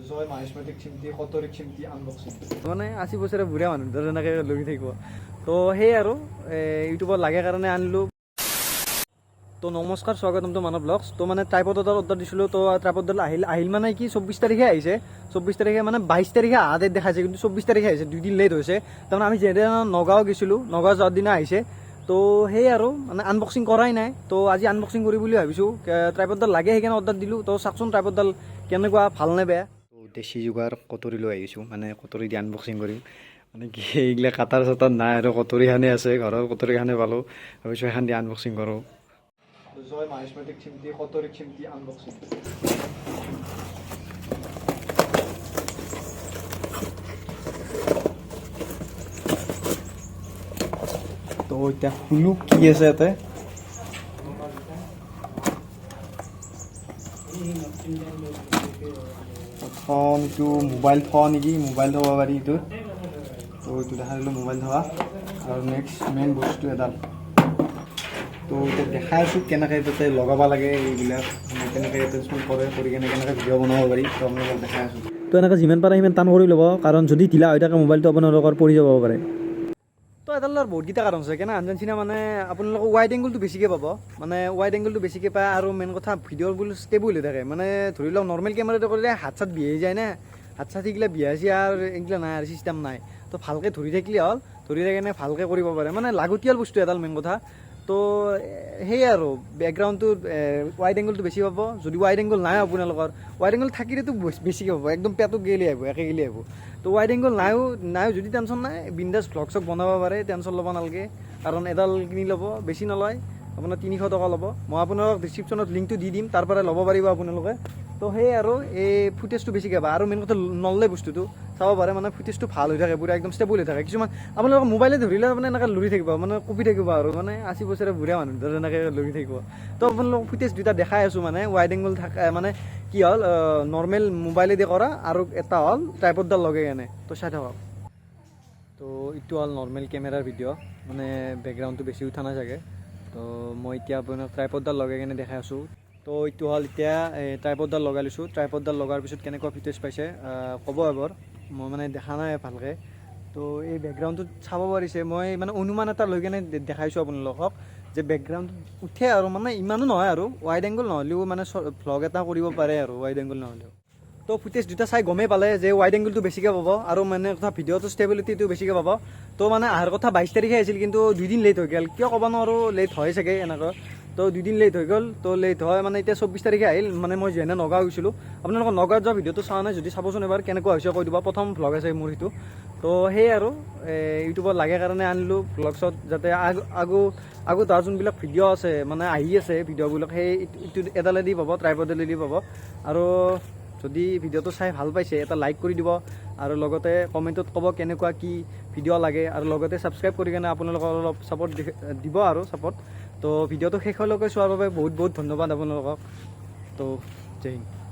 জয় মাহেশমতিক চিমটি কতৰিক চিমটি আনবক্সিং। মানে 80 বছৰে বুঢ়া মানুহ দৰে এনেকৈ লগি থাকিব। তো সেই আৰু ইউটিউবত লাগে কাৰণে আনিলোঁ। তো নমস্কাৰ, স্বাগতম তো মানৱ ব্লগছ। তো মানে ট্ৰাইপড এটা অৰ্ডাৰ দিছিলোঁ। তো ট্ৰাইপডডাল আহিল। আহিল মানে কি, 24 তাৰিখে আহিছে। 24 তাৰিখে মানে 22 তাৰিখে অহা ডেট দেখাইছে, কিন্তু 24 তাৰিখে আহিছে। 2 দিন লেট হৈছে। তাৰমানে আমি যেনেদৰে নগাঁও গৈছিলোঁ, নগাঁও যোৱাৰ দিনা আহিছে। তো সেই আৰু মানে আনবক্সিং কৰাই নাই। তো আজি আনবক্সিং কৰি বুলি ভাবিছোঁ। ট্ৰাইপডডাল লাগে, সেইকাৰণে অৰ্ডাৰ দিলোঁ। তো চাওকচোন ট্ৰাইপডডাল কেনেকুৱা, ভাল নে বেয়া। দেশী যোগাৰ কটৰী লৈ আহিছোঁ, মানে কটৰী দি আনবক্সিং কৰিম। মানে কি, এইগিলা কাটাৰ চাটাৰ নাই আৰু কটৰীখানে আছে ঘৰৰ, কটৰীখানে পালোঁ। ভাবিছোঁ সেইখন দি আনবক্সিং কৰোঁ। জয় মাহেশমতিক চিমটি কতৰিক চিমটি আনবক্সিং। তো এতিয়া খুলো, কি আছে ইয়াতে। প্ৰথম এইটো মোবাইল থোৱা নেকি? মোবাইল থ'ব পাৰি এইটোত। তো এইটো দেখাই দিলোঁ মোবাইল থোৱা। আৰু নেক্সট মেইন বস্তু এডাল। তো এতিয়া দেখাই আছোঁ কেনেকৈ তাতে লগাব লাগে এইবিলাক, মানে কেনেকৈ এটেচমেণ্ট কৰে, কৰি কেনে কেনেকৈ ভিডিঅ' বনাব পাৰি। তো আপোনালোকক দেখাই আছোঁ। তো এনেকৈ যিমান পাৰে সিমান টান কৰি ল'ব, কাৰণ যদি ঢিলা হৈ থাকে মোবাইলটো আপোনালোকৰ পৰি যাব পাৰে। তো এডালৰ বহুতকেইটা কাৰণ আছে কেনে আনজানচিনা। মানে আপোনালোকৰ ৱাইড এংগলটো বেছিকৈ পাব, মানে ৱাইড এংগলটো বেছিকৈ পায়। আৰু মেইন কথা, ভিডিঅ'বোৰ ষ্টেবল হৈ থাকে। মানে ধৰি লওক নৰ্মেল কেমেৰাটো কৰিলে হাত চাত বিহাই যায় না, হাত চাত এইগিলা বিহাই চিয়া আৰু এইগিলা নাই আৰু চিষ্টেম নাই। তো ভালকৈ ধৰি থাকিলে হ'ল, ধৰি কেনে ভালকৈ কৰিব পাৰে। মানে লাগতিয়াল বস্তু এডাল মেইন কথা। তো সেয়ে আৰু বেকগ্ৰাউণ্ডটো ৱাইড এংগলটো বেছি পাব। যদি ৱাইড এংগল নাই আপোনালোকৰ, ৱাইড এংগল থাকিলেতো বেছিকৈ পাব, একদম পেটত গেলি আহিব, একে গেলি আহিব। তো ৱাইড এংগল নাইও নাইও যদি টেনশ্যন নাই, বিন্দাছ ভ্লগ চগ বনাব পাৰে, টেনশ্যন ল'ব নালাগে। কাৰণ এডাল কিনি ল'ব, বেছি নলয়, আপোনাৰ 300 টকা ল'ব। মই আপোনালোকক ডিছক্ৰিপশ্যনত লিংকটো দি দিম, তাৰ পৰা ল'ব পাৰিব আপোনালোকে। তো সেয়ে আৰু এই ফুটেজটো বেছিকৈ পাব। আৰু মেইন কথা, নললে বস্তুটো চাব পাৰে, মানে ফুটেজটো ভাল হৈ থাকে, পূৰা একদম ষ্টেবল হৈ থাকে। কিছুমান আপোনালোকৰ মোবাইলে ধৰিলে মানে এনেকৈ লৰি থাকিব, মানে কঁপি থাকিব আৰু মানে 80 বছৰে বুঢ়া মানুহ দৰে এনেকৈ লৰি থাকিব। তো আপোনালোকক ফুটেজ দুটা দেখাই আছোঁ, মানে ৱাইড এংগল থাকে। মানে কি হ'ল, নৰ্মেল মোবাইলেদি কৰা আৰু এটা হ'ল ট্ৰাইপডডাল লগাই কেনে। তো চাই থাকক। তো এইটো হ'ল নৰ্মেল কেমেৰাৰ ভিডিঅ', মানে বেকগ্ৰাউণ্ডটো বেছি উঠা নাই চাগে। তো মই এতিয়া আপোনাক ট্ৰাইপডডাল লগাই কেনে দেখাই আছোঁ। তো এইটো হ'ল এতিয়া ট্ৰাইপডডাল লগাই লৈছোঁ। ট্ৰাইপডডাল লগাৰ পিছত কেনেকুৱা ফুটেজ পাইছে ক'ব এবাৰ। মই মানে দেখা নাই ভালকৈ। তো এই বেকগ্ৰাউণ্ডটোত চাব পাৰিছে, মই মানে অনুমান এটা লৈ কেনে দেখাইছোঁ আপোনালোকক যে বেকগ্ৰাউণ্ডটো উঠে আৰু মানে ইমানো নহয় আৰু ৱাইড এংগল নহ'লেও মানে ভ্লগ এটা কৰিব পাৰে আৰু ৱাইড এংগল নহ'লেও। তো ফুটেজ দুটা চাই গমেই পালে যে ৱাইড এংগলটো বেছিকৈ পাব আৰু মানে কথা ভিডিঅ'টো ষ্টেবিলিটিটো বেছিকৈ পাব। তো মানে অহাৰ কথা 22 তাৰিখে আহিছিল, কিন্তু 2 দিন লেট হৈ গ'ল। কিয় ক'ব নোৱাৰোঁ, লেট হয় চাগে এনেকুৱা। তো 2 দিন লেট হৈ গ'ল। তো লেট হয় মানে এতিয়া 24 তাৰিখে আহিল। মানে মই যেনে নগাঁও গৈছিলোঁ, আপোনালোকৰ নগাঁৱত যোৱা ভিডিঅ'টো চোৱা নাই যদি চাবচোন এবাৰ, কেনেকুৱা হৈছে কৈ দিব। প্ৰথম ভ্লগ আছে মোৰ সেইটো। তো সেয়ে আৰু ইউটিউবত লাগে কাৰণে আনিলোঁ ভ্লগছত, যাতে আগ আগু আগত তাৰ যোনবিলাক ভিডিঅ' আছে, মানে আহি আছে ভিডিঅ'বিলাক, সেই ইটো এডালেদি পাব, ট্ৰাইপডেলেদি পাব। আৰু যদি ভিডিঅ'টো চাই ভাল পাইছে, এটা লাইক কৰি দিব আৰু লগতে কমেণ্টত ক'ব কেনেকুৱা কি ভিডিঅ' লাগে আৰু লগতে ছাবস্ক্ৰাইব কৰি কেনে আপোনালোকৰ অলপ ছাপৰ্ট দিব আৰু ছাপৰ্ট। তো ভিডিঅ'টো শেষলৈকে চোৱাৰ বাবে বহুত বহুত ধন্যবাদ আপোনালোকক। তো জয় হিন্দ।